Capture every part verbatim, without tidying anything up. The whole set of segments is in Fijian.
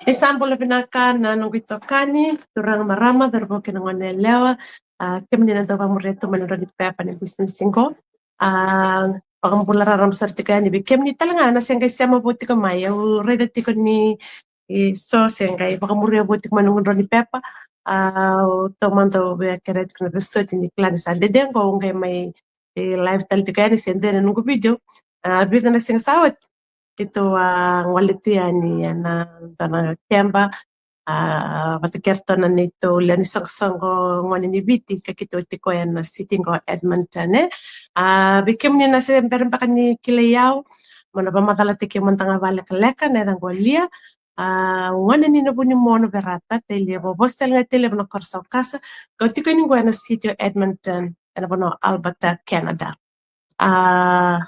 Ni sa bula vinaka na noqu itokani, turaga, marama, cauravou kei na goneyalewa. A, kemuni na dau vakamuria tu mai na drau ni pepa ni bisinisi qo. A, vakabula raraba sara tiko yani vei kemuni tale ga na se qai sema vou tiko mai. Au raica tiko ni, e, so se qai vakamuria vou tiko mai na noqu drau ni pepa. A, au taumada au via kerea tiko na veisoti ni kila ni sa dede qo au qai mai, e, live tale tiko yani se dede na noqu video. A, vica na siga sa oti keitou a gole tu yani ena dua na keba, a, vata kei ratou na neitou lewe ni soqosoqo gone ni Viti ka keitou tiko ena city qo Edmonton, e. A, vei kemuni na se bera beka ni kilai au, mo na vakamacalataki au mada ga vakalekaleka, na yacaqu o Lia. A, gone ni Navunimono, Verata, Tailevu, au vosa tale ga i Tailevu na koro Saukasa. Kau tiko yani qo ena city o Edmonton, ena vanua o Alberta, Canada. A,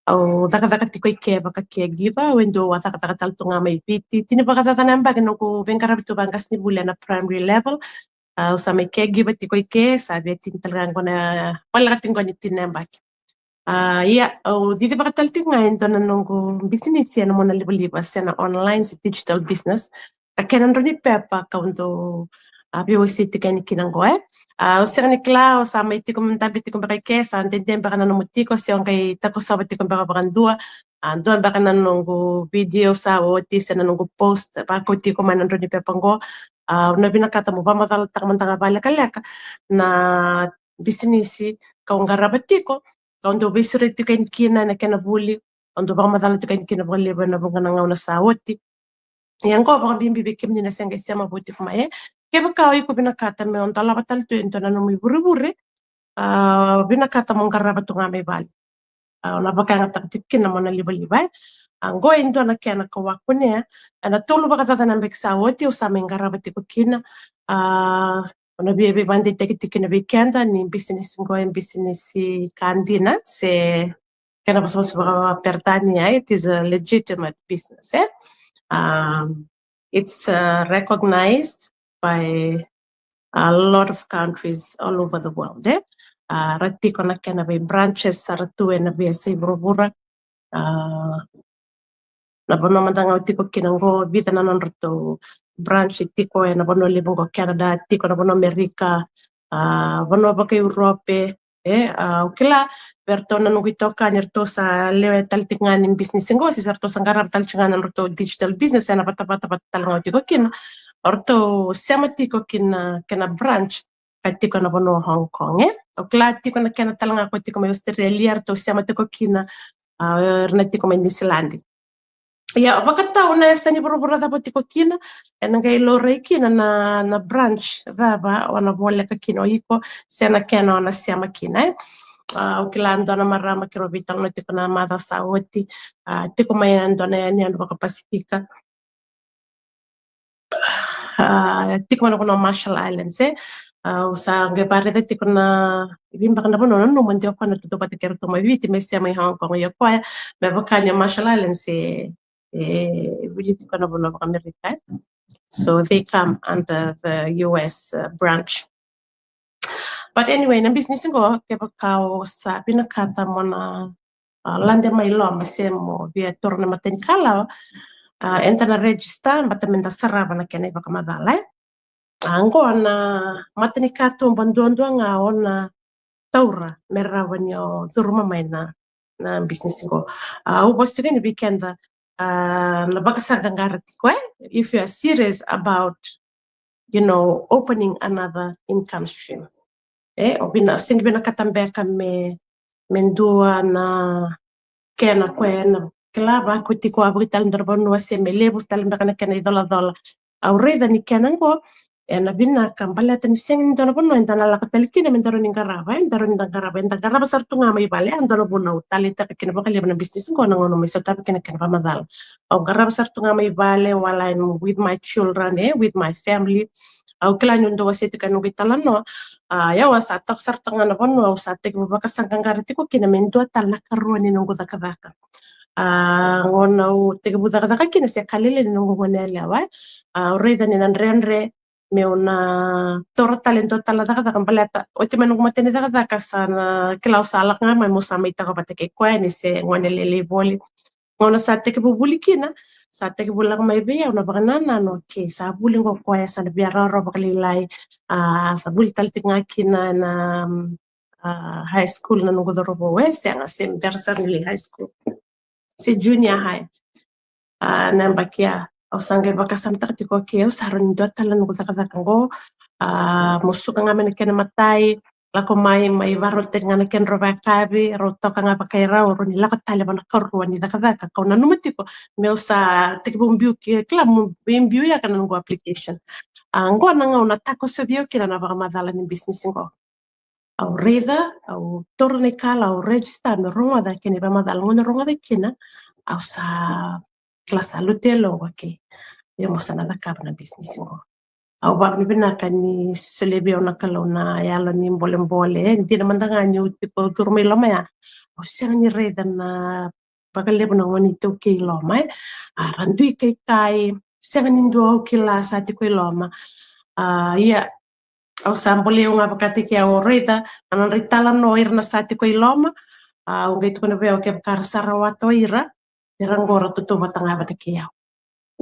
au cakacaka tiko i ke vaka caregiver, au e dua au a cakacaka tale tu ga mai Viti. Tini vakacaca na yabaki noqu veiqaravi tu vaqasenivuli ena primary level. A, au sa mai caregiver tiko i ke, sa via tini tale ga qo na, voleka tiko qo ni tini na yabaki. A, ia, au cici vaka tale tiko ga e dua na noqu bisinisi ena monalivaliva se na online se digital business. Ka kena drau ni pepa kau dau, a, veiwasei tiko yani kina qo, e. A, au sega ni kila, au sa mai tiko, dabe tiko beka i ke, sa dede beka na nomu tiko, se au qai takosova tiko beka vakadua. A, dua beka na noqu video sa oti, se na noqu post, vakau tiko mai na drau ni pepa qo. A, au na vinakata mo vakamacalataka mada ga vakalekaleka na bisinisi kau qarava tiko, kau dau veisureti tiko yani kina ena kena vuli, kau dau vakamacala tiko yani kina vakalevu ena vuqa na gauna sa oti. Ia qo vakabibi vei kemuni na se qai sema vou tiko mai, e. Kevaka o iko vinakata me o dolava tale tu e dua na nomu ivurevure, a, vinakata mo qarava tu ga mai vale. A, o na vakayagataka tiko kina na monalivaliva, e. A, qo e dua na kena kau a kunea, e. Ena tolu vakacaca na yabaki sa oti au sa mai qarava tiko kina. A, o na via veivakadeitaki tiko kina vei keda ni bisinisi qo e bisinisi ka dina, se kena vosavosa vakaperitania, it is a legitimate business, e. Um, it's, uh, recognized by a lot of countries all over the world, e. A, ra tiko na kena vei branches sara tu ena veiyasai vuravura. A, na vanua mada ga au tiko kina qo, vica na nodratou branch e tiko ena vanua levu qo Canada, tiko na vanua Amerika, a, vanua vaka Europe, e. A, au kila vei ratou na noqu itokani, ratou sa lewe tale tiko ga ni bisinisi qo, se ratou sa qarava tale tiko ga na nodratou digital business ena vatavata vata tale ga au tiko kina. O ratou sema tiko kina kena branch ka tiko na vanua o Hong Kong, e. Au kila tiko na kena tale ga ko tiko mai Australia, ratou sema tiko kina, a, era na tiko mai New Zealand. Ia, vakatau na yasa ni vuravura cava o tiko kina, ena qai laurai kina na, na branch cava o na voleka kina o iko, se na kena o na sema kina, e. A, au kila dua na marama keirau veitalanoa tiko na macawa sa oti, a, tiko mai ena dua na yanuyanu vakaPasifika. A, tiko mai na vanua Marshall Islands, e. A, au sa qai vakaraica tiko na, e, vei beka na vanua, nanuma de o koya na tutu vata kei ratou mai Viti me sema i Hong Kong, ia o koya me vaka ni o Marshall Islands e, e wili tiko na vanua vakaAmerika, e. So they come under the U S, uh, branch. But anyway, na bisinisi qo, kevaka o sa vinakata mo na, a, lade mai loma se mo via taura na matanikalawa, a, eda na register, baleta meda sarava na kena ivakamacala, e. A, qo na matanikatuba duadua ga o na taura me rawa ni o curuma mai na, na bisinisi qo. A, au vosa tiko yani vei keda, a, na vakasaqaqara tiko, e. If you are serious about, you know, opening another income stream, e, o vina, sega ni vinakata beka me, me dua na kena koya ena kila vaka tiko a vakaitale dua na vanua se me levu tale beka na kena icolacola. Au raica ni kena qo ena vinaka baleta ni sega ni dua na vanua eda na lako tale kina me da rawa ni qarava, e, da rawa ni da qarava, eda qarava sara tu ga mai vale, e. A dua na vuna au taleitaka kina vakalevu na bisinisi qo na gauna mai sotavi kina kena vakamacala. Au qarava sara tu ga mai vale while I'm with my children, e, with my family. Au kila niu dau wasea tiko ena noqu italanoa, a, ia au sa toka sara tu ga na vanua au sa tekivu vakasaqaqara tiko kina me dua tale na karua ni noqu cakacaka. A, gauna au tekivu cakacaka kina se ka lailai ni noqu goneyalewa, e. A, au raica ni na dredre meu na taura tale e dua tale na cakacaka baleta oti mai noqu matai ni cakacaka sa na kila au sa lako ga mai meu sa mai toka vata kei koya ni se gone lailai voli. Gauna sa tekivu vuli kina, sa tekivu lako mai vei au na vakanananu, okay, sa vuli qo koya, sa na via rawarawa vakalailai. A, sa vuli tale tiko ga kina na, um, a, high school na noqu cauravou, e sega, se bera sara ni lai high school, se junior high. A, na yabaki ya au sa qai vakasamataka tiko, okay, au sa rawa ni dua tale na noqu cakacaka qo. A, mo suka ga mai na kena imatai, lako mai, mai varau tale ga na kedrau vakayakavi, rau toka ga vakai rau, rau ni lako tale vaka na karua ni cakacaka. Kau nanuma tiko meu sa tekivu biu ki, kila, mo biu yaka na noqu application. A, qo na gauna takoso vei au kina na vakamacala ni business qo. Au raica, au taura na ikala, au register me rogoca kena ivakamacala. Gauna rogoca kina, au sa, kila, sa lutu e loqu, okay, ia mo sa na cakava na business qo. Au vakavinavinaka ni solia vei au na Kalou na yalo ni bolebole, e, dina mada ga niu tiko curu mai loma ya. Au sega ni raica na vakalevu na gone iTaukei i loma, e. A, ra dui kaikai, sega ni dua au kila sa tiko i loma. A, ia, au sa bolei au ga vakataki au, au raica na nodra italanoa o ira na sa tiko i loma. A, au qai tukuna vei au kevaka ra sa rawata o ira, ira qo ra tautauvata ga vata kei au.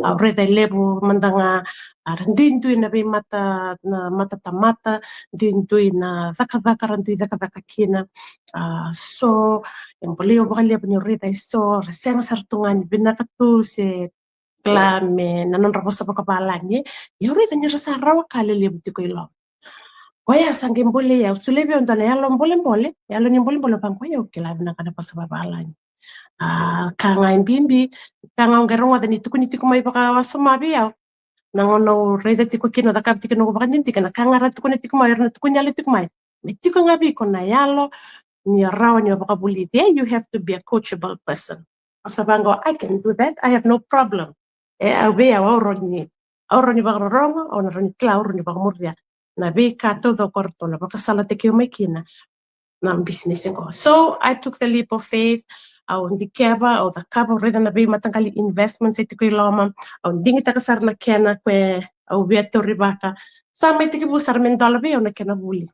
Au raica e levu mada ga, a, ra duidui na veimata, na matatamata, duidui na cakacaka ra dui cakacaka kina. A, so e bolei au vakalevu niu raica e so ra sega sara tu ga ni vinaka tu se kila me na nodra vosa vakavalagi, e. Ia au raica ni ra sa rawa ka lelevu tiko i loma. Koya sa qai bolei au, solia vei au dua na yalo bolebole, yalo ni bolebole, vaqo, ia au kila vinaka na vosa vavalagi. A, ka ga e bibi, ka ga au qai rogoca ni tukuni tiko mai vakawasoma vei au. Na gauna au raica tiko kina, au cakava tiko na noqu vakadinadina, na ka ga ra tukuna tiko mai, era na tukuni yalo tiko mai. Me tiko ga vei iko na yalo ni rawa ni o vakavulici, e, you have to be a coachable person. Au sa vaqo, I can do that, I have no problem. E, au vei au, au rawa ni, au rawa ni vakarorogo, au na rawa ni kila, au rawa ni vakamuria na veika taucoko ratou na vakasalataki au mai kina na business qo. So I took the leap of faith. Au dikeva, au cakava, au raica na veimataqali investments e tiko i loma, au digitaka sara na kena, koya au via taurivaka. Sa mai tekivu sara me dola vei au na kena vuli.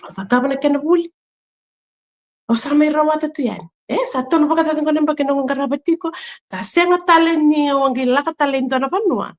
Au cakava na kena vuli, au sa mai rawata tu yani. E, sa tolu vakacaca qo na yabaki noqu qarava tiko. Sa sega tale ni au qai lako tale i dua na vanua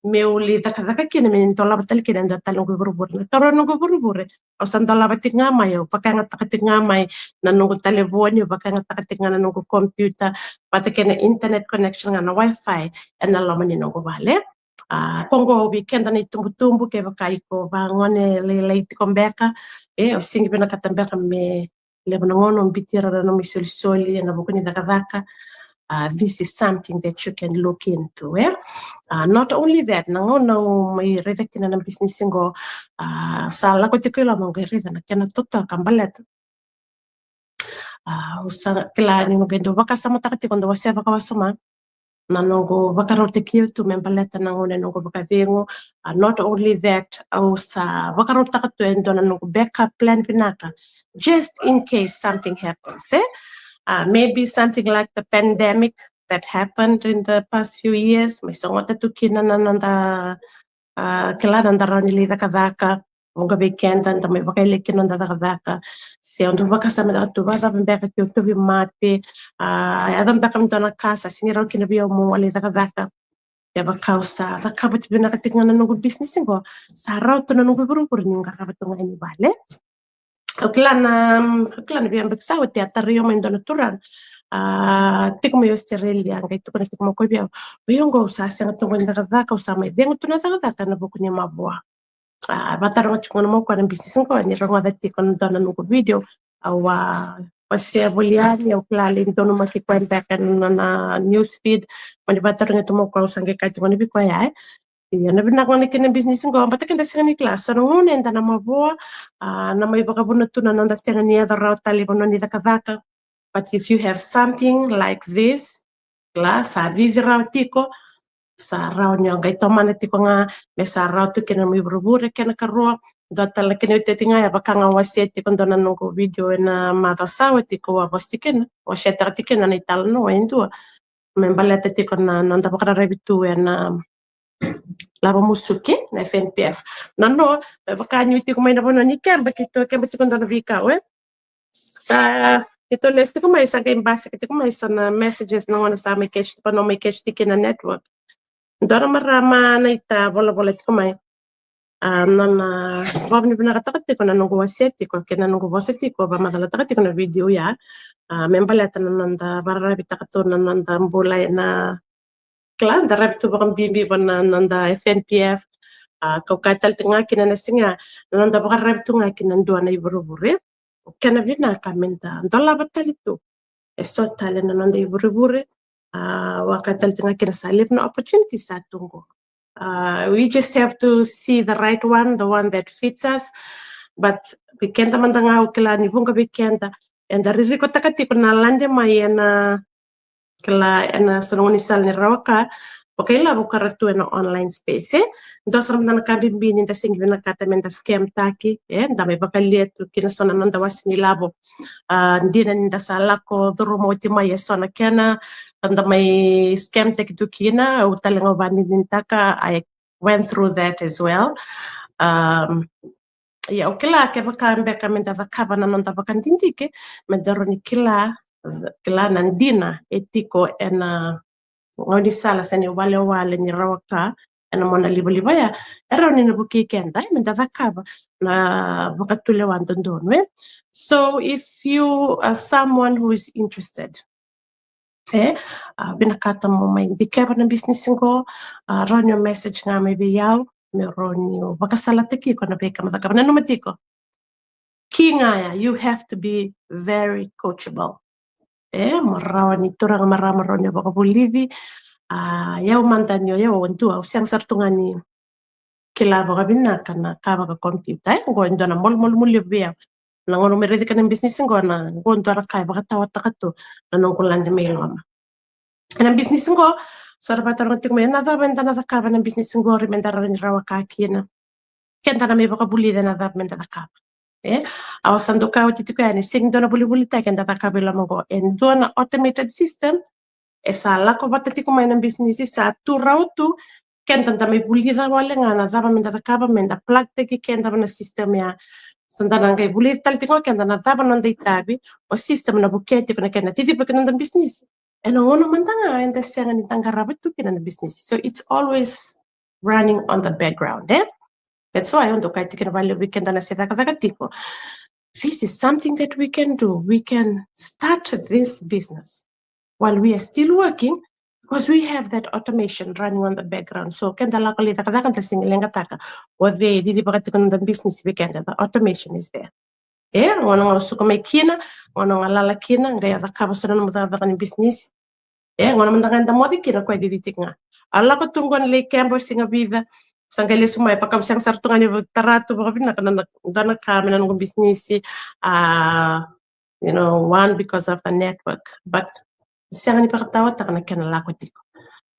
meu lai cakacaka kina, me dolava tale kina e dua tale noqu ivurevure. Na karua noqu ivurevure, au sa dolava tiko ga mai, au vakayagataka tiko ga mai na noqu talevoni, au vakayagataka tiko ga na noqu computer, vata kei na internet connection ga, na wifi, ena loma ni noqu vale. A, ko qo vei keda na itubutubu, kevaka iko vagone lailai tiko beka, e, au sega ni vinakata beka me levu na gauna o biuti ira na nomu isolisoli ena vuku ni cakacaka. A, this is something that you can look into, e. A, not only that, na gauna au mai raica kina na business qo, a, sa lako tiko i loma, au qai raica na kena totoka baleta, a, au sa kila ni au qai dau vakasamataka tiko, dau wasea vakawasoma na noqu vakarautaki au tu me baleta na gauna e noqu vakacegu. A, not only that, au sa vakarautaka tu e dua na noqu backup plan vinaka, just in case something happens, e. A, maybe something like the pandemic that happened in the past few years, mai sogota tu kina na noda, a, kila, na noda rawa ni lai cakacaka. Vuqa vei keda da mai vakayalia kina noda cakacaka, se au dau vakasamataka tu, vakacava beka keu tauvimate, a, yaco beka me dua na ka, sa sega ni rawa kina vei au meu lai cakacaka. Kevaka au sa cakava tu vinaka tiko ga na noqu business qo, sa rawa tu na noqu ivurevure niu qarava tu ga yani vale. Au kila na, au kila na veiyabaki sa oti a tarai au mai e dua na turaga, a, tiko mai Australia, qai tukuna tiko mai o koya vei au, o yau qo au sa sega tu ga ni cakacaka, au sa mai cegu tu na cakacaka ena vuku ni mavoa. A, vakataroga tiko ga mai o koya na business qo, ni rogoca tiko na dua na noqu video, au a wasea voli yani, au kila lai donumaki koya beka ena nona news feed, mani vakataroga tu mai o koya, au sa qai kaya tiko ga vei koya, e. Ia na vinaka ga na kena business qo, baleta keda sega ni kila, so na gauna eda na mavoa, a, na mai vakavuna tu na noda sega ni yaco rawa tale i vanua ni cakacaka. But if you have something like this, kila, sa cici rawa tiko, sa rawa ni o qai tomana tiko ga, me sa rawa tu kina nomu ivurevure, kena ikarua. Dua tale na kena iotioti ga, e vaka ga au wasea tiko dua na noqu video ena macawa sa oti, au a vosa tiko kina, waseataka tiko kina na italanoa e dua me baleta tiko na noda vakararavi tu ena lavo musuki na F N P F. Na noa, me vaka niu tiko mai na vanua ni keba, keitou keba tiko dua na veikau, e. Sa Ni tou lesu tiko mai, sa qai basika tiko mai sa na messages na gauna sa mai catch, vanua mai catch tiko na network. Dua na marama na ita volavola tiko mai. A, nona vakavinavinakataka tiko na noqu wasea tiko kei na noqu vosa tiko, vakamacalataka tiko na video ya. A, me baleta na noda vakararavitaka tu na noda bula ena kila, da ravi tu vakabibi vua na noda F N P F. A, kau kaya tale tiko ga kina na siga, na noda vakararavi tu ga kina dua na ivurevure. Kena vinaka me da dolava tale tu e so tale na noda ivurevure. A, au kaya tale tiko ga kina sa levu na opportunity sa tu qo. A, we just have to see the right one, the one that fits us. But vei keda mada ga, au kila ni vuqa vei keda eda ririkotaka tiko na lade mai ena kila ena so na gaunisala ni rawa ka, vakailavo ka ra tu ena online space, e. Dua sara mada na ka bibi ni da sega ni vinakata me da scam taki, e, da mai vakalia tu kina so na noda wase ni lavo. A, dina ni da sa lako curuma oti mai e so na kena, da mai scam taki tu kina, au tale ga au vakadinadinataka, I went through that as well. Um, ia, au kila kevaka beka me da cakava na noda vakadidike, me da rawa ni kila, kila na dina e tiko ena gaunisala se na iwalewale ni rawa ka ena mona livaliva ya, e rawa ni na vukei keda, e, me da cakava na vakatulewa dodonu, e. So if you are someone who is interested, e, a, vinakata mo mai dikeva na business qo, a, rawa ni o message ga mai vei au, me rawa ni o vakasalataki iko na veika mo cakava. Nanuma tiko, ki ga ya, you have to be very coachable. E, mo rawa ni turaga, marama, rawa ni o vakavulici. A, o yau mada ni o yau dua, au sega sara tu ga ni kila vakavinaka na ka vakakompiuta, e. Qo e dua na malumalumu levu vei au. Na gauna me raici kina na business qo, na qo dua na ka e vakatawataka tu na noqu lade mai loma. Ena business qo, sa ra vakataroga tiko mai, na cava eda na cakava ena business qori me da rawa ni rawa ka kina. Keda na mai vakavulica na cava me da cakava. E, au sa doka oti tiko yani, sega ni dua na volivolitaki eda cakava i loma qo. E dua na automated system e sa lako vata tiko mai na business, sa tu rawa tu, keda da mai vulica wale ga na cava me da cakava, me da plug taki keda va na system ya. Sa da na qai vulica tale tiko ga keda na cava noda itavi, o system na vukea tiko na kena ciciva kina noda business. Ena gauna mada ga eda sega ni da qarava tu kina na business. So it's always running on the background, e? That's why au dau kaya tiko na vale vei keda na se cakacaka tiko. This is something that we can do. We can start this business while we are still working because we have that automation running on the background. So keda lako lai cakacaka, da sega ni leqataka o cei e cicivaka tiko na noda business vei keda. The automation is there. E, gauna ga o suka mai kina, gauna ga o lala kina, qai o cakava so na nomu cakacaka ni business. E, gauna mada ga eda moce kina, o koya e cici tiko ga. Au lako tu qo na lai keba, siga vica sa qai lesu mai, vaka au sega sara tu ga ni tara tu vakavinaka na, na, dua na ka mai na noqu business. A, you know, one, because of the network, but sega ni vakatawataka na kena lako tiko.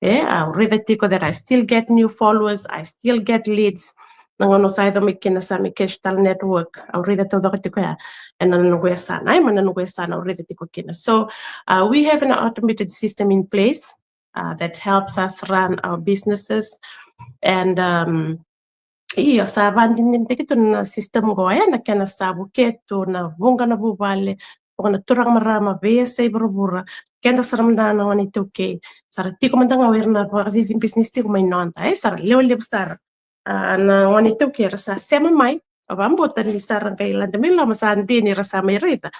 E, au raica tiko that I still get new followers, I still get leads. Na gauna sa yaco mai kina sa mai catch tale network, au raica taucoko tiko ya ena noqu yasana, e, mai na noqu yasana au raica tiko kina. So, uh, we have an automated system in place, uh, that helps us run our businesses. And, um, io, sa vakadinadinataki tu na system qo, e, na kena sa vukea tu na vuqa na vuvale, vuqa na turaga, marama, veiyasai, vuravura. Keda sara mada na gone iTaukei, sa ra tiko mada ga o ira na vakacici business tiko mai noda, e, sa ra lewe levu sara. A, na gone iTaukei era sa sema mai, au vakabauta ni sa ra qai lade mai loma, sa dina ni ra sa mai raica.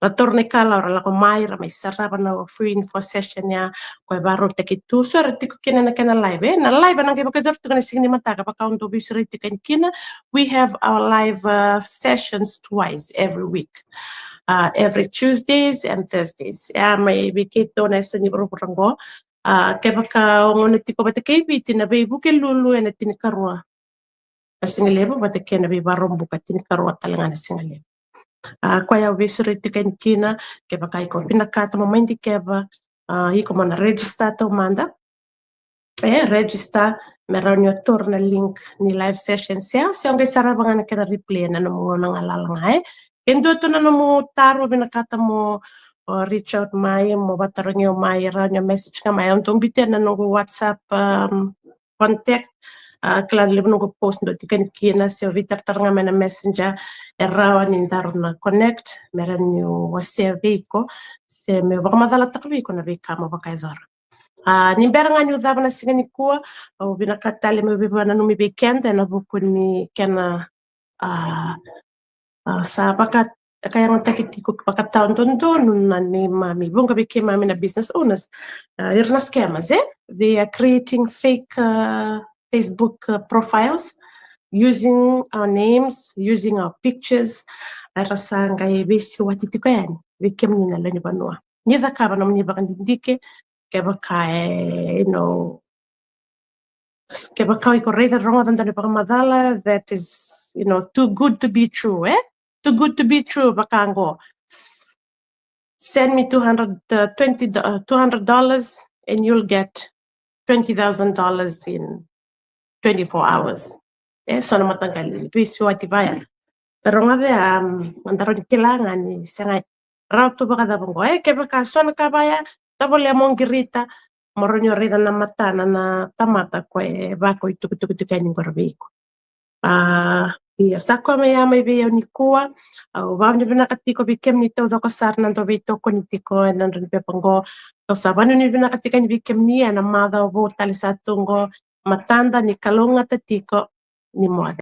Ra taura na ikalawa, ra lako mai, ra mai sarava na free info session ya, koya e vakarautaki tu. So era tiko kina na kena live, e, na live ena qai vakayacori tiko na siga ni mataka, vaka au dau veisureti tiko yani kina. We have our live, uh, sessions twice every week, uh, every Tuesdays and Thursdays. E, mai vei keitou na yasa ni vuravura qo, a, kevaka o gauna tiko vata kei Viti, na veivuke lulu ena tinikarua na sigalevu vata kei na veivakaraubuka tinikarua tale ga na sigalevu. A, koya au veisureti tiko yani kina, kevaka iko vinakata mo mai dikeva, a, iko mo na register taumada. E, register me rawa ni o taura na link ni live session, se, se o qai sarava ga na kena replay ena nomu gauna galala ga, e. Ke dua tu na nomu taro, vinakata mo, o, reach out mai, mo vakatarogi au mai, rawa ni o message ga mai, au dau biuta na noqu WhatsApp, um, contact, A, kila ni levu noqu post dau tiko yani kina, se o veitaratara ga mai na Messenger, e rawa ni daru na connect me rawa niu wasea vei iko se meu vakamacalataka vei iko na veika mo vakayacora. A, ni bera ga niu cava na siga nikua, au vinakata tale meu veivakananumi vei keda ena vuku ni kena, a, a, sa vaka, ka yagataki tiko vakatawa dodonu na neimami, vuqa vei keimami na business owners, a, ira na scammers, e? They are creating fake, a, Facebook, a, profiles using our names, using our pictures. Era sa qai veisiwati tiko yani vei kemuni na lewe ni vanua. Ni cakava nomuni vakadidike, kevaka e, you know, kevaka o iko raica, rogoca dua na vakamacala that is, you know, too good to be true, e? Too good to be true, vaka qo. Send me two hundred, uh, twenty, uh, two hundred dollars and you'll get twenty thousand dollars in twenty-four hours. E, so na mataqali veisiwati vaya. Rogoca, um, daru ni kila ga ni sega, rawa tu vakacava qo. E, kevaka so na ka vaya, tovolea mo qirita, mo rawa ni o raica na matana na tamata ko e vakaitukutuku tiko yani qori vei iko. A, ia, sa koya mai ya mai vei au nikua. Au vakavinavinaka tiko vei kemuni taucoko sara na dau veitokoni tiko ena drau ni pepa qo. Au sa vakavinavinaka tiko yani vei kemuni ena macawa vou tale sa tu qo. Matada ni kalougata tiko, ni moce.